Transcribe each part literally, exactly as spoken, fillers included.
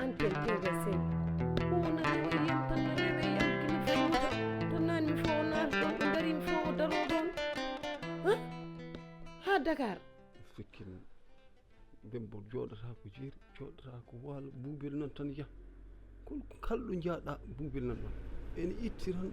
Antel T V cinq. O na rewa yam tan, na rewa yam kino fawata. To naan mi fo naata ɗon, ɗo dari mi fo o daro ɗon. Huh? Ha Dakar. Sikkin bembo jooɗata ko jeeri, jooɗata ko waalo, buubel nan tan yaha. Kon kalɗo jaaɗa buubel nan ɗon. Ene itti tan.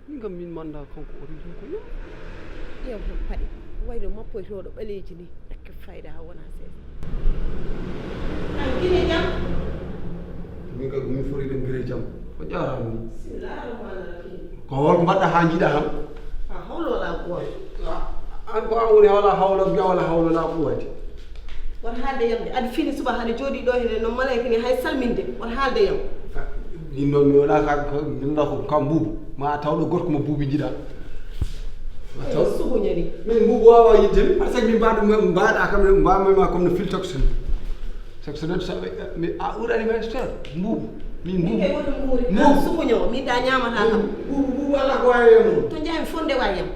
Min kam min manda kanko o ridi ko yam. Ƴeew tan paɗe. Wayno mappoytooɗo ɓaleeji ni. Ekke fayda ha wona seeɗa. An gine jam? Min kam min fori ɗen gire jam. Ko jaaraama ni. Bismillahir rahmanir rahim. Ko hol mbaɗɗa ha jiiɗa kam? A hol wala ko wal. An ko an woni wala hawla biya wala hawla la quwwati. Wata haalde yam de. Aɗa fini suba haɗa jooɗi ɗo hene no malayka ni hay salminde. Wata haalde yam. Ɗin ɗon mi wona ka, ka, ɗum ɗo ko kam buubu. Ma a taw ɗo gorko mo buubi jiɗa. Ma taw. Sugu ñani. Min buubu wawa yidde mi, parce que min mbaɗa, mbaɗa kam, mbaɗa ma comme no filtoxin. Sabu so neɗɗo sa-, mi, a ɓurani ma ster, mbuubu. Min mbuubu. Min kay woto mbuuri. Mbuubu. An sukuño, min da ñamata kam. Mbuubu, mbuubu, ala ko wawi e mum. To jami fonde wawi yam.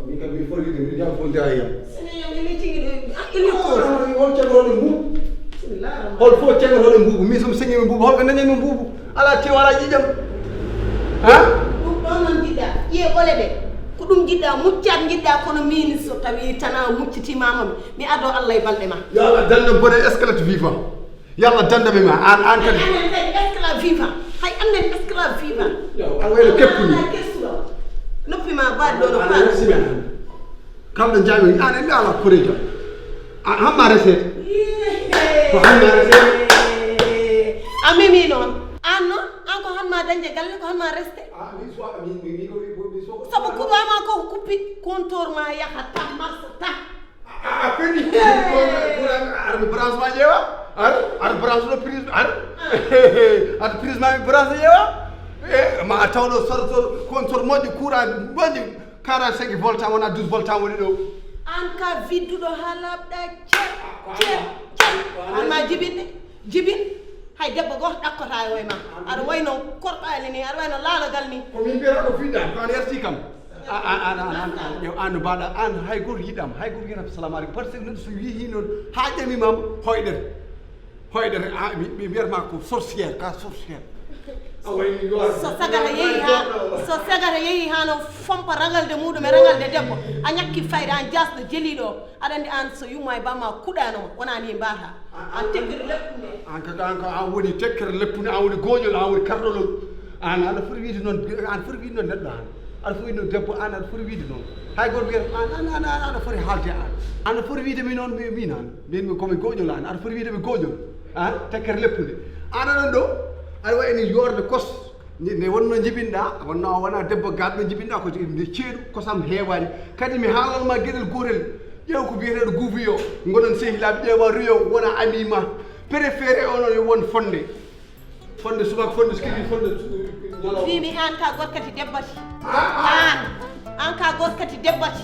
Min kam mi foti de, mi jam fonde wawi yam. Sene yam, ene tigi ɗo, ah, ene ko. Ah, on ceŋotoɗo mbuubu. Bismillah. Hol fof ceŋotoɗo mbuubu, min somi seŋi mbuubu, hol ko dañanmi mbuubu? Ala tew, ala ƴiƴam. Ha? Ɗum ɗon noon jiɗɗa, ƴiye ɓole ɗe. Ko ɗum jiɗɗa, muccat jiɗɗa, kono min so tawi tan a muccitima ma, mi ado Allah e balɗe ma. Yo Allah danda bone squelette vivant. Yo Allah danda ɓe ma. An, an kadi. Anen kadi esclave vivant. Hay anen esclave vivant. Yo, an wayno keppu ni. Ala kesuɗo. Noppi ma baɗɗo no faala. Kam ɗo jami an en ala korejo. An hamma resede. Ko hamma resede. A memi noon. An noon, an ko han ma dañde galle, ko han ma resde. Ah, mi so, mi, mi, mi, mi, mi, mi, so. Sabu kuɓama ko kuppi, compteur ma yaha ta, marsa ta. A, a, a feni. Hey. Ar mi branche ma ƴeewa. Ar, ar branche no prise, ar. Ah. Ar prise ma mi branche ƴeewa. E, ma a tawɗo sor, sor, kon sor moƴƴo courant moƴƴo. Quarante-cinq volts wona douze volts woni ɗo. An ka vidduɗo ha laaɓɗa cer, cer, cer. An ma jibinde. Jibin, hay debbo gooto ɗakkota e woye ma. Aɗa wayno korɓaali ni, aɗa wayno laalogal ni. Ko min mbiyata ko fiɗɗa, ko an yarti kam. A, a, an, an, an, an, yo, an mbaɗa, an hay gooto yiɗam, hay gooto yiyata salamu aleykum. Parce que neɗɗo so yihi noon, ha ƴami ma, hoyɗere. Hoyɗere, a, mi, mi mbiyata ma ko sorcière, ka sorcière. A wayni yo. So sagata yehi ha, so sagata yehi ha no fompa ragalde muɗum e ragalde debbo, a ñakki fayda, an jasɗo jeliɗo. Aɗa anndi aan so yumma e bamma kuɗaano ma, wonaa nii mbaata. Aan tekkere leppunde. Aan ka, aan ka, aan woni tekkere leppunde, aan woni gooƴol, aan woni karɗolol. Aan, aɗa foti wiide noon, aɗa foti wiide noon neɗɗo aan. Aɗa foti wiide noon debbo aan, aɗa foti wiide noon. Hay gooto wiyata aan, aan, aan, aan, aɗa foti haalde aan. Aɗa foti wiide mi noon, mi, min aan. Min, min ko mi gooƴol aan. Aɗa foti wiide mi gooƴol. Aan, tekkere leppunde. Aan aɗa ɗo, aɗa wayi ni yoorde kos. Nde, nde wonno njibinɗaa, wonno a wonaa debbo gaaɗɗo njibinɗaa, ko nde ceeɗu, kosam heewaani. Kadi mi haalan ma geɗel gootel, ƴeew ko biyeteeɗo Guuviyo, ngoɗon sehilaaɓe, ƴeewa Riyo, wona ami ma. Préféré onon yo won fonde. Fonde subaka, fonde so kadi, fonde su-, ñalawma. Wiimi aan ka gorkati debbati. Ah, ah. Aan. Aan ka gorkati debbati.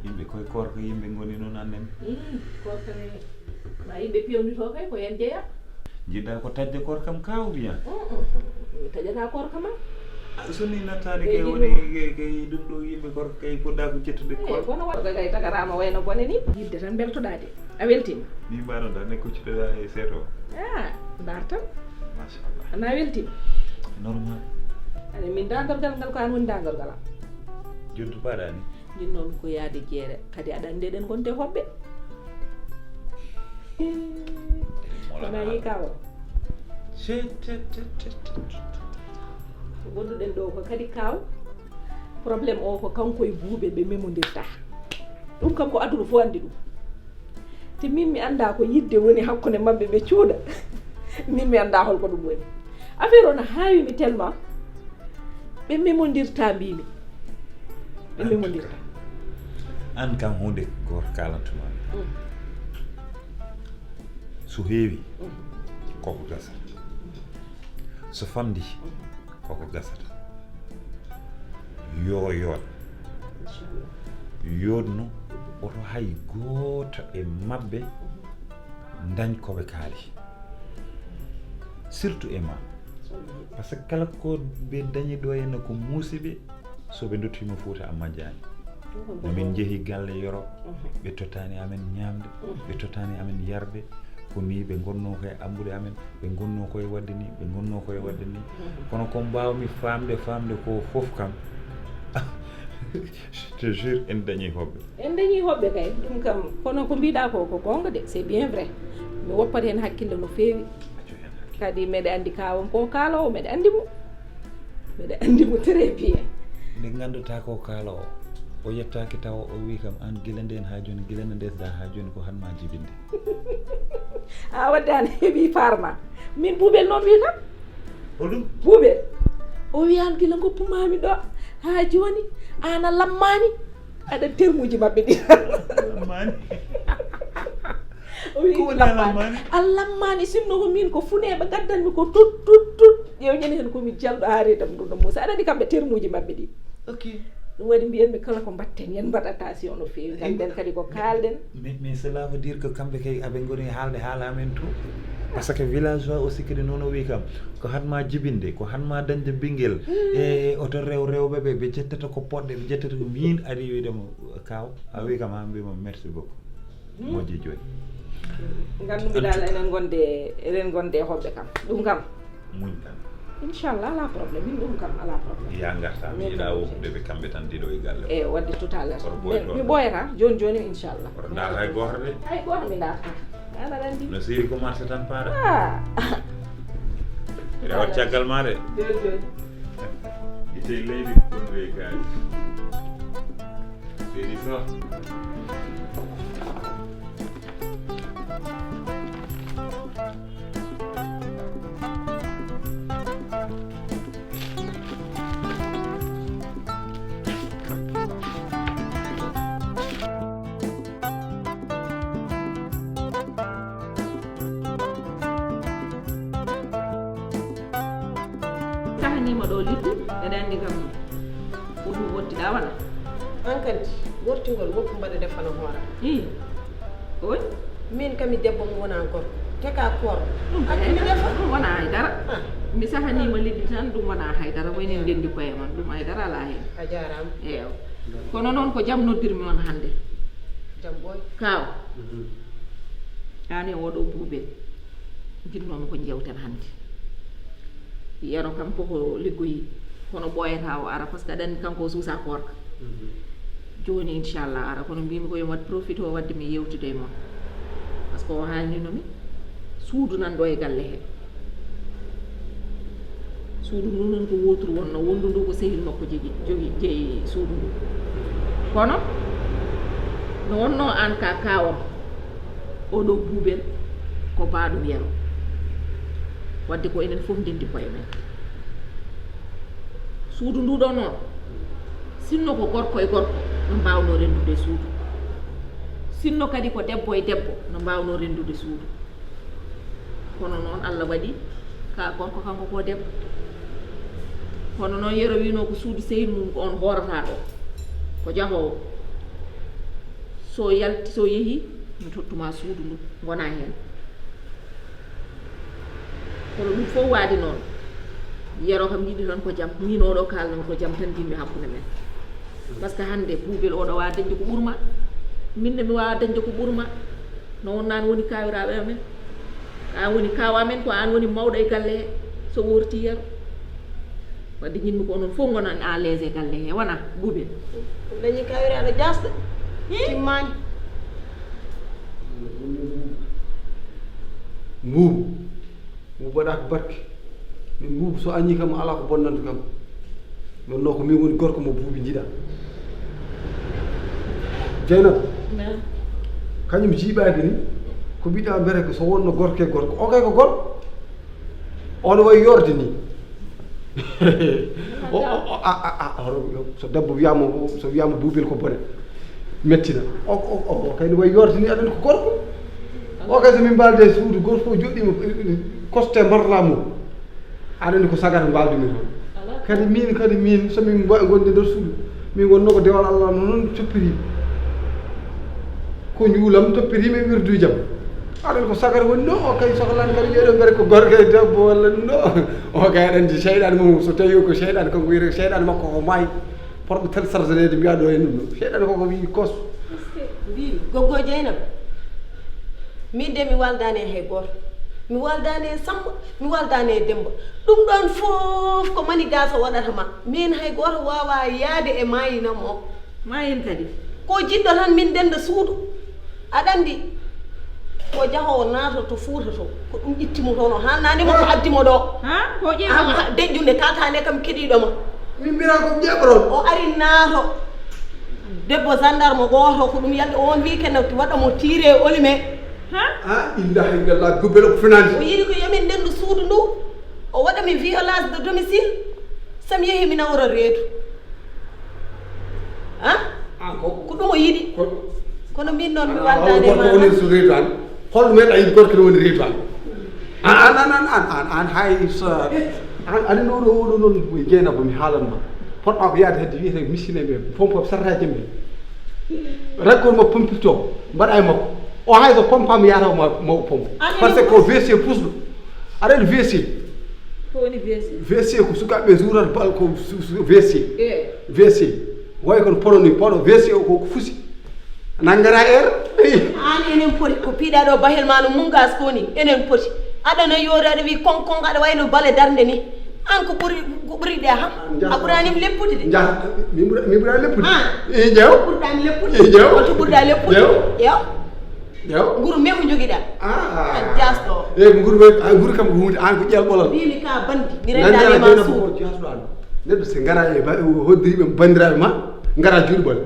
Yimɓe koye koorka yimɓe ngoni noon annen. Mm, koorka ne, ma yimɓe pewnitoo kay ko heen jeyaa. Njiɗɗaa ko taƴde koorka am ka ou bien? Mm, mm, mi taƴataa koorka ma. So ni nattaani kay woni kay ɗum ɗo yimɓe gorko kay poɗɗa ko ƴettude kol. Kono waɗa kay tagarama wayno bone ni. Yidde tan beltoɗa de. A weltima? Ni mbaɗon da ne kuccitoɗa e seeto. Ah, mbar tan. Machallah. Ana weltima? Normal. Ani min dagorgal ngal ko an woni dagorgal am. Joddu mbaɗa ni? Min noon ko yaade jeere kadi aɗa anndi eɗen ngonde hoɓɓe. Wona yi kawo. Ko goɗɗuɗen ɗo ko kadi kaw. Problème o ko kanko e buuɓe ɓe memondirta. Ɗum kam ko aduna fof anndi ɗum. Te min mi annda ko yidde woni hakkunde maɓɓe ɓe cuuɗa. Min mi annda holko ɗum woni. Affaire o na haawi mi tellement. Ɓe memondirta mbimi. Ɓe memondirta. An kam hunde goto kalantuma. So heewi koko gasata, so famdi koko gasata. Yo yoot. Yootnu oto hay gooto e maɓɓe dañ ko ɓe kaali, surtout e ma, parce que kala ko ɓe dañi ɗo henna ko muusiɓe. So ɓe duttiima Fuuta a majjaani. No min njehi galle Yoro, ɓe tottaani amen ñaamde, ɓe tottaani amen yarde. Ko nii ɓe ngonnoo ko e ambude amen, ɓe ngonnoo ko e waɗde nii, ɓe ngonnoo ko e waɗde nii. Kono ko mbaawmi faamde, faamde ko fof kam, je te jure, en dañii hoɓɓe. En dañii hoɓɓe kay, ɗum kam, kono ko mbiɗa ko, ko goonga de, c'est bien vrai. Mi woppat heen hakkille no feewi. Kadi meɗe anndi kawam ko kaaloowo, meɗe anndi mo. Meɗe anndi mo très bien. Nde ngannduta ko kaaloowo, o yettaaki tawa o wi kam an gila nden haa jooni, gila no ndesda haa jooni ko han ma jibinde. A wadde an heɓi farma. Min Buubel noon wi kam. Holɗum? Buubel. O wi an gila ngoppumami ɗo haa jooni, an a lammaani. Aɗa termuji maɓɓe ɗi. Lammaani. O wi ko woni a lammaani? A lammaani, sinno ko min ko funeeɓe gaddanmi ko tut, tut, tut. Ƴeew ñande heen ko mi jalɗo haa reedam ɗum ɗo Muusa. Aɗa anndi kamɓe termuji maɓɓe ɗi. Ok. Ɗum waɗi mbiyanmi kala ko mbaɗten, yen mbaɗ attention no feewi. Kamɓen kadi ko kaalɗen. Mais, mais cela veut dire que kamɓe kay aɓe ngoni haalde haala amen tout. Parce que villageois aussi kadi noon o wi kam, ko han ma jibinde, ko han ma dañde ɓinngel. E oto rew rewɓe ɓe, ɓe ƴettata ko poɗɗe, ɓe ƴettata ko min ari wiide mo, kaw, a wi kam ha mbima merci beaucoup. Moƴƴi jooni. Nganndu mbiɗa enen gonde, eɗen gonde hoɓɓe kam. Ɗum kam. Muñ tan. Inchallah, ala problème. Min ɗum kam, ala problème. Ya ngarta, mi yiɗa woppude ɓe kamɓe tan ɗiɗo e galle. E wadde tout à l'heure. Mi ɓooyata, jooni jooni, inchallah. Oto ndaar hay gooto de. Hay gooto mi ndaarta. Aɗa anndi. No seeri ko marché tan paara. Ah. Rewat caggal ma de. Jooni jooni. Ite leydi ɗum reykaaji. Seeri so. Sahanima ɗo liɗɗi, eɗa anndi kam ko ɗum wottiɗa wala? An kadi, wortingol woppu mbaɗa defana hoora. Ii. Oy? Min kam mi debbo mi wona gorko. Te ka koor. Ɗum accu mi defa. Ɗum wona hay dara. Ah. Mi sahanima liɗɗi tan, ɗum wona hay dara. Wayni ndendi koye mon, ɗum hay dara ala hen. A jarama. Eyo. Kono noon ko jam noddirmi on hannde. Jam ɓooy. Kaaw. Mhm. Aan e oɗo Buubel. Njiɗnoomi ko njewten hannde. Yero kam koko liggoyi, kono ɓooyata o ara, parce que aɗa anndi kanko o suusa koorka. Mhm. Jooni inchallah ara, kono mbimi ko yomi waɗ profit o waɗde mi yewtude e mon. Parce que o haalnino mi, suudu nan ɗo e galle he. Suudu ndu noon ko wooturu wonno, wondu ndu ko sehil makko jogi, jogi, jeyi suudu ndu. Kono no wonno aan ka kaawam, oɗo Buubel ko baaɗum Yero. Wadde ko enen fof ndendi koye men. Suudu ndu ɗo noon, sinno ko gorko e gorko no mbawno renndude suudu. Sinno kadi ko debbo e debbo no mbawno renndude suudu. Kono noon Allah waɗi ka gorko kanko ko debbo. Kono noon Yero wino ko suudu sehil mum ko on hoorata ɗo. Ko jahoowo. So yalti, so yehi, mi tottuma suudu ndu, ngona heen. Kono ɗum fof waade noon, Yero kam yiɗi tan ko jam, min oɗo kalnoo ko jam tan jinmi hakkunde men. Par ce que hannde Buubel oɗo waawa dañde ko ɓurma, min ne mi waawa dañde ko ɓurma. No won naan woni kaawiraaɓe amen, ko aan woni kaaw amen, ko aan woni mawɗo e galle he, so worti Yero. Wadde jinmi ko onon fof ngonon à l'aise e galle he, wona Buubel? Ɗum dañi kaawiraaɗo jaasɗo. Timmaani. Mbuubu. Mbuubu waɗaaka barke. Min mbuubu so añii kam alaa ko bonnanta kam. Ɗon no ko min woni gorko mo buubi njiɗa. Jeynaba. Kañum jiiɓaaki ni ko mbiɗa mbere ko so wonno gorko e gorko o kay ko gorko. Ono wayi yorde ni. So debbo wiyama so wiyama buubel ko bone mettina o kay no wayi yorde ni aɗani ko gorko. O kay so min mbalde e suudu goto fof joɗɗima koste mbarla mum. Aɗani ko sagata mbaldumi toon. Kadi min kadi min somin gondi nder suudu min wonno ko dewal allah no noon coppiri. Ko njuulam toppirimi e wirdujam. Aɗani ko sagata woni no o kay sohlani kadi ɓeɗo mbere ko gorko e debbo walla no. O kay aɗa andi seyɗan mum so tawi ko seyɗan kanko wiyata seyɗan makko ko maayi. Porɓe téléchargeneede mbiya ɗo e num ɗo seeɗa ko ko wii kos. Mbimi goggo jeynam. Min de mi waldani e hay goto. Mi waldani e samba, mi waldani e demba. Ɗum ɗon fof ko mani gasa waɗata ma. Min hay goto wawa yaade e mayinam o. Mayin kadi. Ko jiɗɗo tan min ndenda suudu. Aɗa anndi ko jahoowo naato to Fuuta to ko ɗum itti mo toon o haalnaani mo ko addi mo ɗo. Deƴƴunde kaltaane kam keɗiiɗo ma. Min mbira ko ƴeɓron. O ari naato debbo gendarme gooto ko ɗum yalɗi oon wii kene waɗa mo tiire e olime. Ha illaha illallah gubel o finani. O yiɗi ko yomin ndendu suudu ndu o waɗa mi violence de domicile. Sam yehi mi nawra reedu. An ko ɗum o yiɗi. Kono min noon mi waldani ma. Woni so reedu an. Holɗo meɗa yiɗi gorko no woni reedu an. An an an an an an hay so an ani no ɗo oɗo noon jeynaba mi haalan ma. Potɗa ko yaade hedde wiyete misine ɓe pompoɓe sarata jemɓe. Rakkol mo pompirto mbaɗa e makko. O hay so pompama yataw ma mawɗo pompe. Parce que ko vc pusɗo. Aɗa waɗi vc. Ko woni vc? Vc ko sukaaɓe ɓe zuurat bal ko vc. Vc way kono pono ni pono vc o ko fusi. Nangara er. An enen poti ko piɗa ɗo bahel ma no mungas ko ni enen poti. Aɗa no yori aɗa wi kon kon aɗa wayno bale darde ni. An ko ɓuri ko ɓuri ɗe ham. A ɓurani mi leppude de. Jah mi ɓura mi ɓura leppude. E jew. Ɓurɗa mi leppude. E jew. Ko ɓurɗa leppude. Jew. Yo. Yaw. Nguru me ko jogiɗa. Ah. Jasto. E nguru me ah, nguru kam ko hunde an ko ƴel ɓolal. Mbimi ka bandi. Mi rendani ma suudu. Jasto an. Neɗɗo se ngara e hoddiriɓe bandiraɓe ma ngara juuɗe ɓole.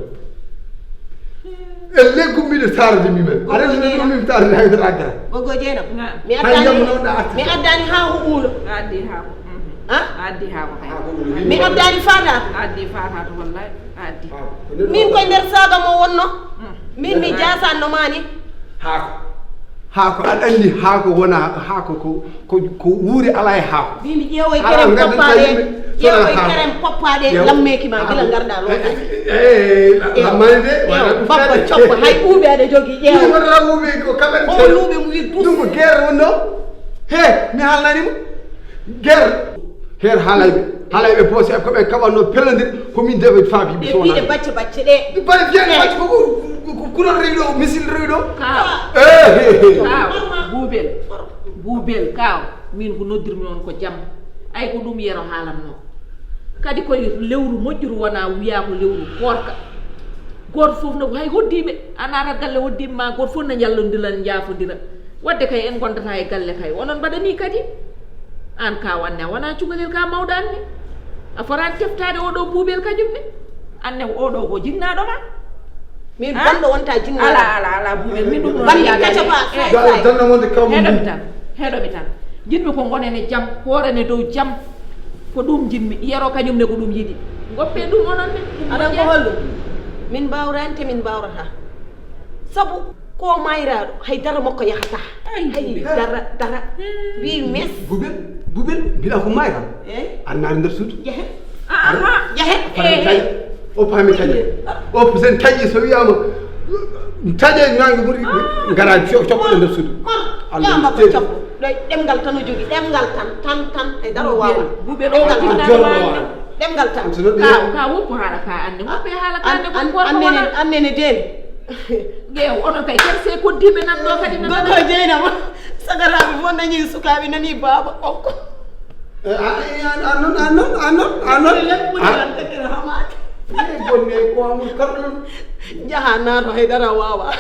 E leggu mbiɗo sarde mi men. Aɗa andi ɗum min sarde hay dara gara. Gogo jeenam. Mi addani mi addani ha ko ɓuulo. Addi ha ko. Ha? Addi ha ko. Mi addani fata. Addi fata to wallahi. Addi. Min koye nder saga mo wonno. Min mi jasanno mani. Haako haako aɗa anndi haako wona haako ko ko ko wuuri alaa e haako. Mimi ƴeewoy kerem poppaɗe ƴeewoy kerem poppaɗe lammeeki ma gila ngarɗa loota. Lammani de babba coppa hay ɓuuɓe aɗa jogii ƴeewa. Wonata ɓuuɓe ko kaɓen. Omo luuɓe mo wi dus. Ɗum ko guerre wonno he mi haalnanimo. Guerre. Her haalayɓe haalayɓe poose ko ɓe kaɓanno pellandir ko min deɓe faabiɓe so wona. Piɗe bacce bacce ɗe. Bari fiyaɗe bacce ko kuran rewi ɗo misil rewi ɗo. Kaw. Buubel buubel kaw min ko noddirmi on ko jam. Ay ko ɗum yero haalanno kadi koye lewru moƴƴuru wona wiya ko lewru koorka. Gooto fof no hay hoddiiɓe a naata galle hoddiiɓe ma gooto fof no njallondira njafondira. Wadde kay en ngondata e galle kay onon mbaɗa ni kadi. An ka wanne a wona cukalel ka mawɗo anne. A fotaani teftaade oɗo buubel kañum ne. Anne ko oɗo ko jinnaaɗo ma. Min bonɗo wonta jinnaaɗo. Ala ala ala buubel min ɗum ɗon yaade. Banndi kaca ba say say. Danna wonde kawmi. Heɗomi tan heɗomi tan. Jiɗmi ko ngonen e jam kooren e dow jam. Ko ɗum jiɗmi yero kañum ne ko ɗum yiɗi. Ngoppe ɗum onon ne. Aɗa ko holɗum? Min mbawrani te min mbawrata. Sabu ko mayraaɗo hay dara makko yahata. Hay dara dara. Wi mes. Bubel bubel mbiɗa ko mayra. Annaari nder suudu. Jehe. Jehe. Oppa mi taƴe. Oppa sen taƴi so wiyama taƴe nangue ɓuuri. Ngara coppoɗo nder suudu. Allah. Ɗoy ɗemngal tan o jogi, ɗemngal tan, tan, tan, hay dara o waawa. Buuɓe ɗo Ɗemngal tan. Jorɗo waɗa. Ɗemngal tan. Ka ka woppo haala ka annde woppo e haala ka annde An- kon gorko annene wala. Annene deen. Ƴeew onon kay kerse koddiiɓe nan ɗo kadi nan. Gogo jeynama. Sagaraaɓe fof nani sukaaɓe nani baaba okko. Anon anon anon anon. Leppude lan tekkere hamaade. Bonne ko amul karɗon. Jaha naato hay dara waawa.